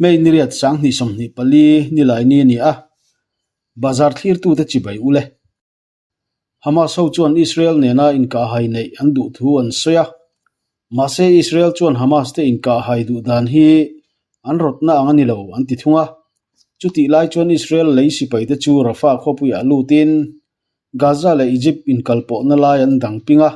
May niriat 2024 nilai ni a ni a, bazar thlirtute chibai u le. Hamas ho chuan Israel nena inkahhai neih an duh thu an sawi a, mahse Israel chuan Hamas te inkahhai duh dan hi an rawtna ang a ni lo an ti thung a. Chutih lai chuan Israel lei sipaite chu Rafah khawpuiah lutin Gaza leh Egypt inkalpawhna lai an dang ping a,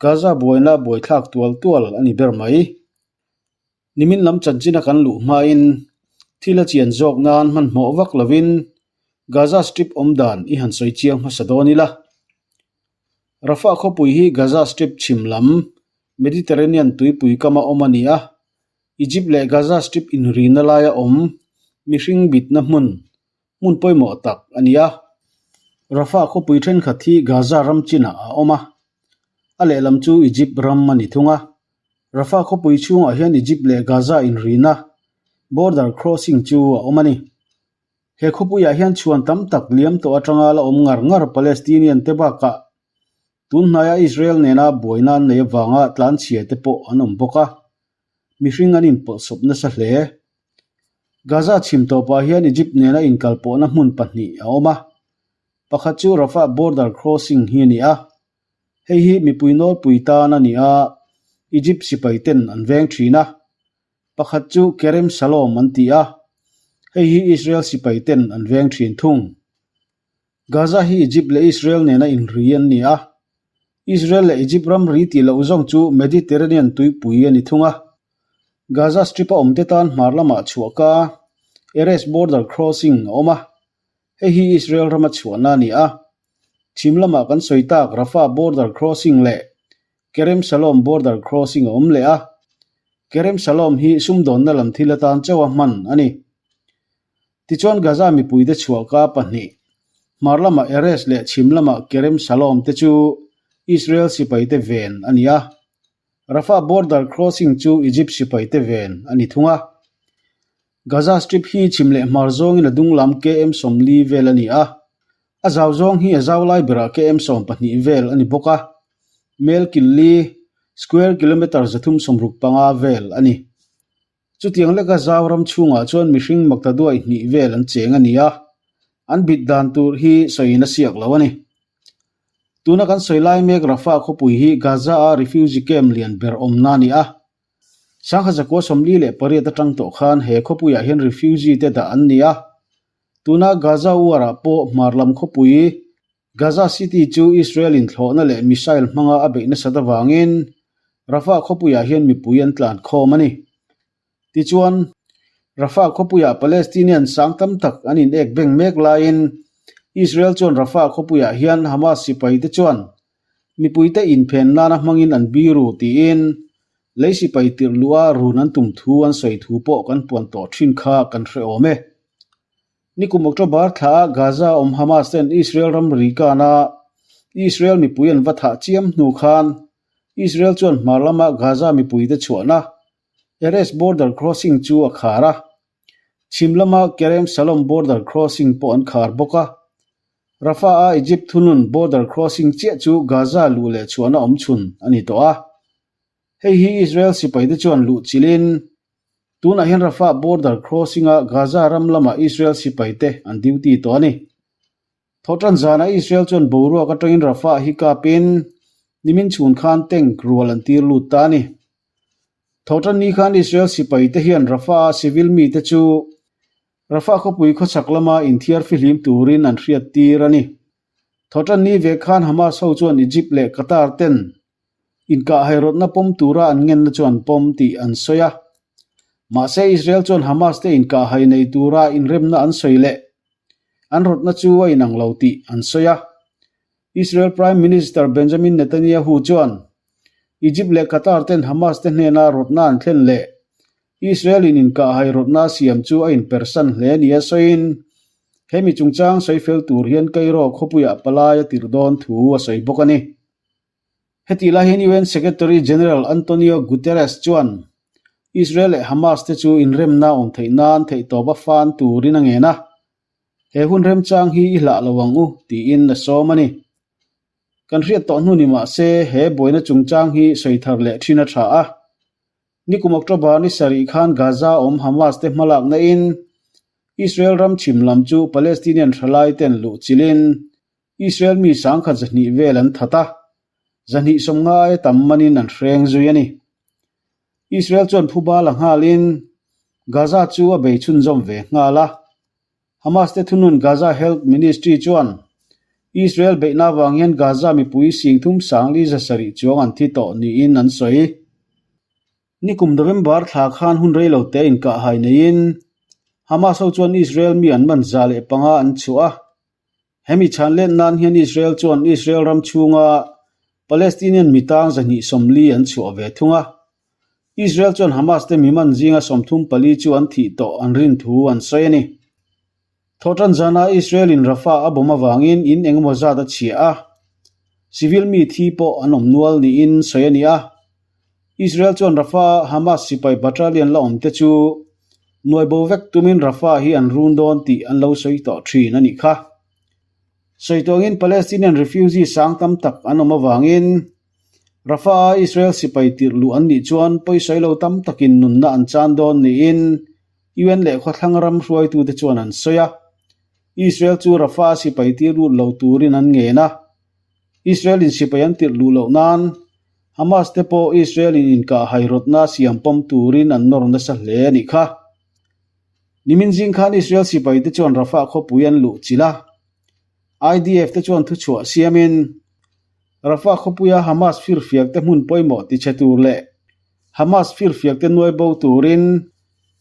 Gaza buaina buaithlak tual tual a ni ber mai. Nimin lam chanchina kan luh hmain thil a chian zawk nan hmanhmawh vak lovin Gaza Strip awm dan i han sawi chiang hmasa dawn ila. Rafah khawpui hi Gaza Strip chhim lam Mediterranean tuipui kama awm a ni a, Egypt leh Gaza Strip inrina laia awm mihring bitna hmun hmun pawimawh tak a ni a. Rafah khawpui thenkhat hi Gaza ram chinah a awm a, a lehlam chu Egypt ram a ni thung a. Rafah khawpui chhungah hian Egypt leh Gaza inrina, border crossing, chu a awm a ni. He khawpuiah hian chhuan tam tak liam tawh atanga la awm ngar ngar Palestinian te bakah tun hnaia Israel nena buaina an nei avanga tlanchhia te pawh an awm bawk a, mihring an inpawlhsawp nasa hle. Gaza chhim tawpah hian Egypt nena inkalpawhna hmun pahnih a awm a, pakhat chu Rafah border crossing hi a ni a, hei hi mipui nawlpui tan a ni a, Egypt sipai ten an veng thin a, pakhat chu Kerem Shalom an ti a, hei hi Israel sipai ten an veng thin thung. Gaza hi Egypt leh Israel nena inri an ni a, Israel leh Egypt ramri tih loh zawng chu Mediterranean tuipui a ni thung a. Gaza Strip-a awmte tan hmar lamah chhuahka Erez Border Crossing a awm a, hei hi Israel rama chhuahna a ni a. Chhim lamah kan sawi tak Rafah Border Crossing leh Kerem Shalom Border Crossing a awm leh a, Kerem Shalom hi sumdawnna lam thil atan chauha hman a ni. Tichuan Gaza mipuite chhuahka pahnih, hmar lamah Erez leh chhim lamah Kerem Shalom te chu Israel sipaite ven a ni a. Rafah border crossing chu Egypt sipaite ven a ni thung a. Gaza Strip hi chhim leh hmar zawngin a dung lam KM 40 vel a ni a. A zau zawng hi a zau lai berah KM 12 vel a ni bawk a. Mel killi, square kilometre 365 vel a ni. Chutiang leka zau ram chhungah chuan mihring makta duai hnih vel an cheng a ni a, an bit dan tur hi sawiin a siak lo a ni. Tuna kan sawi lai mek Rafah khawpui hi Gaza-a refugee camp lian ber awmna a ni a. 1948 atang tawh khan he khawpuiah hian refugee te dah an ni a. Tuna Gaza war-ah pawh hmar lam khawpui Gaza City chu Israel-in thlawhna leh missile hmanga a beih nasat avangin Rafah khawpuiah hian mipui an tlan khawm a ni. Tichuan, Rafah khawpuiah Palestinian sang tam tak an in-ek beng mek laiin Israel chuan Rafah khawpuiah hian Hamas sipaite chuan mipuite inphen nana hmangin an biru tiin lei sipai tirh luha run an tum thu an sawi thu pawh kan puan tawh thin kha kan hre awm e. Nikum October thla ah Gaza awm Hamas ten Israel ramri kana Israel mipui an va thah chiam hnu khan Israel chuan hmar lama Gaza mipuite chhuahna Erez border crossing chu a khar a, chhim lama Kerem Shalom border crossing pawh an khar bawk a. Rafah-a Egypt thunun border crossing chiah chu Gaza luh leh chhuahna awmchhun a ni tawh a. Hei hi Israel sipaite chuan luh chilhin Tunah hian Rafah border crossing-a Gaza ram lamah Israel sipaite an duty tawh a ni. Thawhtan zanah Israel chuan boruak atangin Rafah hi kapin nimin chhun khan tank rual an tir lut ta a ni. Thawhtan ni khan Israel sipaite hian Rafah-a civil mite chu Rafah khawpui khawchhak lama inthiar fihlim turin an hriat tir a ni. Thawhtan ni ve khan Hamas ho chuan Egypt leh Qatar ten Inkahhairawtna pawm tura an ngenna chu an pawm tih an sawi a. Mahse, Israel chuan Hamas te inkahhai nei tura inremna an sawi leh an rawtna chu a inang lo tih an sawi a. Israel Prime Minister Benjamin Netanyahu chuan Egypt leh Qatar ten Hamas te hnena rawtna an thlen leh Israel in inkahhai rawtna a siam chu a inpersan hle nia sawiin hemi chungchang sawi fel tur hian Cairo khawpuiah palai a tirh dawn thu a sawi bawk a ni. Hetih lai hian UN Secretary General Antonio Guterres chuan Israel leh Hamas te chu inremna awm theih nan theihtawp a fan turin a ngen a, he hun remchang hi i hlah lo ang u tiin a sawm a ni. Kan hriat tawh hnu ni mah se he buaina chungchang hi sawi thar leh thin a tha a. Nikum October ni sarih khan Gaza awm Hamas te hmalakna in Israel ram chhim lam chu Palestinian thalai ten luh chilhin Israel mi sangkhat 200 vel an that a, 250 aia tam manin an hreng zui a ni. Israel chuan phuba la nghalin Gaza chu a bei chhunzawm ve nghal a. Hamas te thunun Gaza Health Ministry chuan Israel beihna avang hian Gaza mipui singthum sangli 700 chuang an thi tawh niin an sawi. Nikum November thla khan hun rei lo te inkahhai neiin Hamas ho chuan Israel mi an man 105 an chhuah a. Hemi chhan let nan hian Israel chuan Israel ram chhunga Palestinian mi tang 240 an chhuah ve thung a. Israel chuan Hamas te mi man zinga 34 chu an thih tawh an rin thu an sawi a ni. Thawhtan zana Israel in Rafah a bawm avangin in engemaw zat a chhia a, civil mi thi pawh an awm nual niin sawi a ni a. Israel chuan Rafah a Hamas sipai battalion la awm te chu nuai bo vek tumin Rafah hi an run dawn tih an lo sawi tawh thin a nih kha. Sawi tawngin Palestinian refugee sang tam tak an awm avangin Rafah a Israel sipai tirh luh an nih chuan pawisawi lo tam takin nunna an chan dawn niin UN leh khawthlang ram hruaitute chuan an sawi a. Israel chu Rafah a sipai tir lut lo turin an ngen a. Israel in sipai an tirh luh loh nan Hamas te pawh Israel in inkah hairawtna siam pawm turin an nawr nasa hle a nih kha. Nimin zing khan Israel sipai te chuan Rafah khawpui an luh chilh a. IDF te chuan thuchhuah siamin Rafah khawpuia Hamas firfiak te hmun pawimawh tichhe tur leh Hamas firfiak te nuai bo turin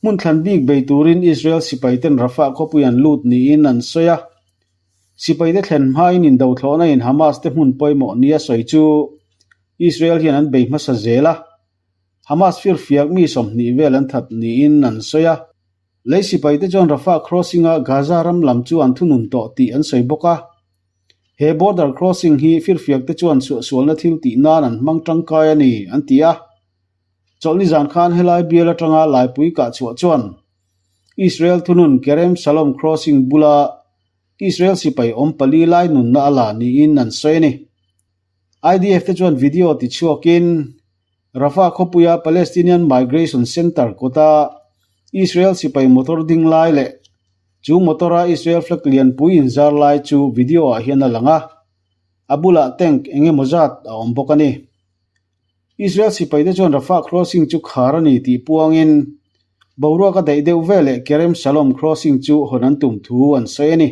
hmun thlan bik bei turin Israel sipai ten Rafah khawpui an lut niin an sawi a. Sipai te thlen hmain indothlawhna in Hamas te hmun pawimawh nia sawi chu Israel hian an bei hmasa zel a. Hamas firfiak mi 20 vel an that niin an sawi a. Lei sipai te chuan Rafah crossing-a Gaza ram lam chu an thunun tawh tih an sawi bawk a. He border crossing hi firfiak te chuan suahsualna thil tih nan an hmang tangkai a ni, an ti a. Chawlhni zan khan helai bial atanga laipui kah chhuah chuan Israel thunun Kerem Shalom crossing bula Israel sipai awm pali lai nunna a la niin an sawi a ni. IDF te chuan video tichhuakin Rafah khawpuia Palestinian Migration Center kawta Israel sipai motor ding lai leh chu motor-a Israel flag lianpui inzar lai chu video-ah hian a lang a, a bulah tank eng emaw zat a awm bawk a ni. Israel sipaite chuan Rafah crossing chu khar a ni tih puangin boruak a daih deuh veleh Kerem Shalom crossing chu hawn an tum thu an sawi a ni.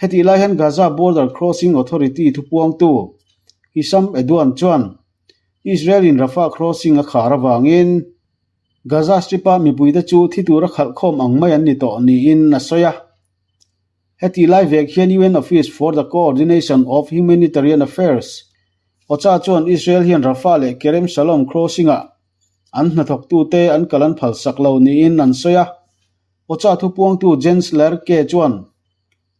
Hetih lai hian Gaza Border Crossing Authority thupuangtu Hisham Edwan chuan Israel-in Rafah crossing a khar avangin Gaza Strip-a mipuite chu thi tura khalh khawm ang mai an ni tawh niin a sawi a. Hetih lai vek hian UN Office for the Coordination of Humanitarian Affairs, OCHA, chuan Israel hian Rafah leh Kerem Shalom crossing-ah an hnathawktute an kal an phalsak lo niin an sawi a. OCHA thupuangtu Jens Laerke chuan,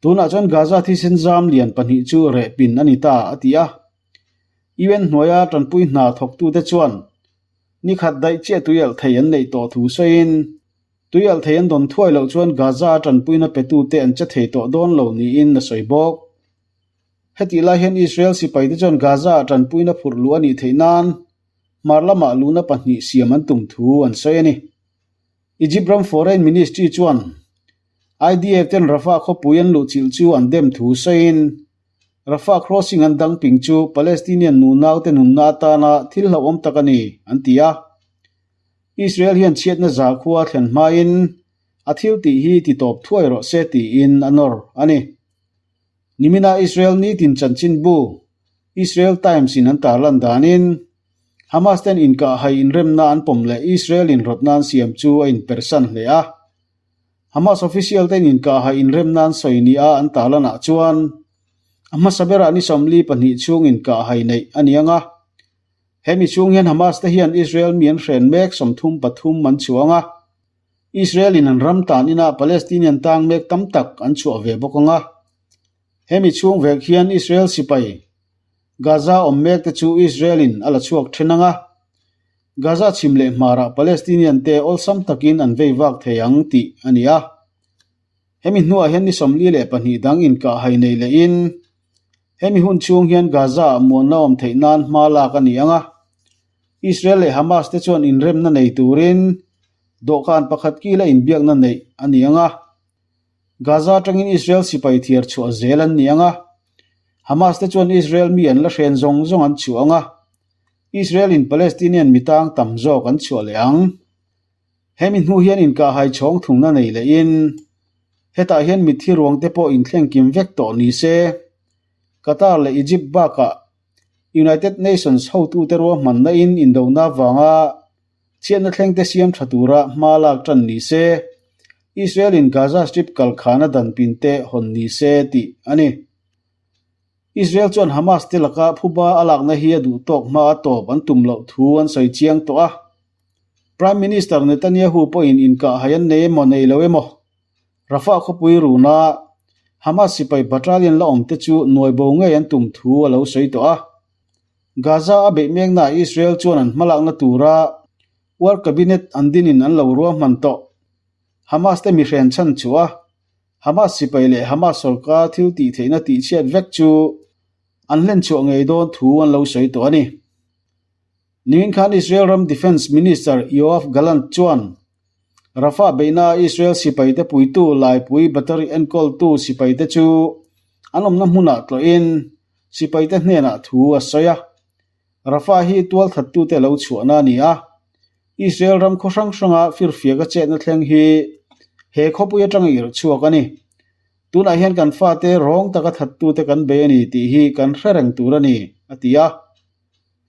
Tunah chuan Gaza thisen zam lian pahnih chu reh pin a ni ta, a ti a. UN hnuaia tanpui hna thawktute chuan ni khat daih chiah tuialh thei an neih tawh thu sawiin, tuialh thei an dawn thuai loh chuan Gaza a tanpuina petute an che thei tawh dawn lo niin a sawi bawk. Hetih lai hian Israel sipaite chuan Gaza a tanpuina phurh luh a nih theih nan hmar lamah luhna pahnih siam an tum thu an sawi a ni. Egypt ram Foreign Ministry chuan IDF ten Rafah khawpui an luhchilh chu an dem thu sawiin, Rafah crossing an dang ping chu Palestinian nunaute nunna atana thil hlauhawm tak a ni, an ti a. Israel hian chhiatna za khua thlen hmain a thil tih hi ti tawp thuai rawh se tiin a nawr a ni. Nimina Israel nitin chanchinbu Israel Times in an tarlan danin Hamas ten inkahhai inremna an pawm leh Israel in rawtna an siam chu a inpersan hle a. Hamas official ten inkahhai inremna an sawi nia an tarlanah chuan a hmasa berah ni 42 chhung inkahhai neih a ni ang a. Hemi chhung hian Hamas te hian Israel mi an hren mek 33 an chhuang a. Israel in an ram tan inah Palestinian tang mek tam tak an chhuah ve bawk ang a. Hemi chhung vek hian Israel sipai Gaza awm mek te chu Israel in a la chhuak then ang a. Gaza chhim leh hmarah Palestinian te awlsam takin an vei vak thei ang tih a ni a. Hemi hnuah hian ni 42 dang inkahhai nei lehin hemi hun chhung hian Gaza-ah muanna awm theih nan hma lak a ni ang a. Israel leh Hamas te chuan inremna nei turin dawhkan pakhat kila inbiakna neih a ni ang a. Gaza atangin Israel sipai thiar chhuah zel an ni ang a. Hamas te chuan Israel mi an la hren zawng zawng an chhuah ang a. Israel in Palestinian mi tang tam zawk an chhuah leh ang. Hemi hnu hian inkahhai chhawng thungna nei lehin hetah hian mitthi ruang te pawh inthleng kim vek tawh ni se. Qatar leh Egypt bakah United Nations hotute ruahmanna in indona avanga chhiatna thleng te siam tha tura hma lak tan ni se, Israel in Gaza Strip kalkhana dan pin te hawn ni se tih a ni. Israel chuan Hamas te laka phuba a lakna hi a duh tawk hma a tawp an tum loh thu an sawi chiang tawh a. Prime Minister Netanyahu pawhin inkahhai an nei emaw nei lo emaw Rafah khawpui runa Hamas sipai battalion la awmte chu nuai bo ngei an tum thu a lo sawi tawh a. Gaza a beih meknaah Israel chuan an hmalakna tura War Cabinet an dinin an lo ruahman tawh. Hamas te mihren chhan chhuah a, Hamas sipai leh Hamas sorkar thil tih theihna tihchhiat vek chu an hlen chhuah ngei dawn thu an lo sawi tawh a ni. Nimin khan Israel ram Defence Minister Yoav Gallant chuan Rafah beihna Israel sipaite puitu laipui battery enkawltu sipaite chu an awmna hmunah tlawhin sipaite hnenah thu a sawi a. Rafah hi tualthattute lo chhuahna a ni a, Israel ram khaw hrang hranga firfiaka chetna thleng hi he khawpui atanga irh chhuak a ni. Tunah hian kan fate rawng taka thattute kan bei a ni tih hi kan hre reng tur a ni, a ti a.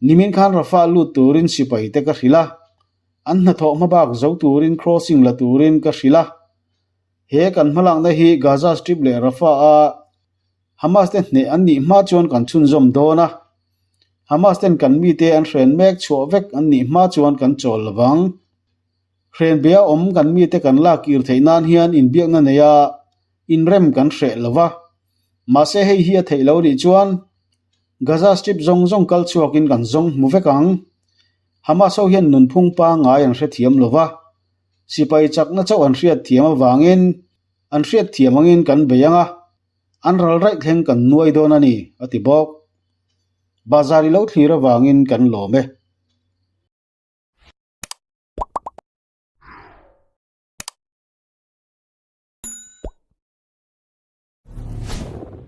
Nimin khan Rafah lut turin sipaite ka hrilh a. An hnathawh hmabak zo turin crossing la turin ka hrilh a. He kan hmalakna hi Gaza Strip leh Rafah-a Hamas te hneh an nih hma chuan kan chhunzawm dawn a. Hamas ten kan mite an hren mek chhuah vek an nih hma chuan kan chawl lo vang. Hren bia awm kan mite kan lak kir theih nan hian inbiakna neia inrem kan hreh lo va. Mahse hei hi a theih lo nih chuan Gaza Strip zawng zawng kal chhuakin kan zawng hmu vek ang. Hamas ho hian nunphung pangngai an hrethiam lo va, sipai chakna chauh an hriatthiam avangin an hriatthiam angin kan bei ang a, an ral raih thleng kan nuai dawn a ni, a ti bawk. Bazar i lo thlir avangin kan lawm e.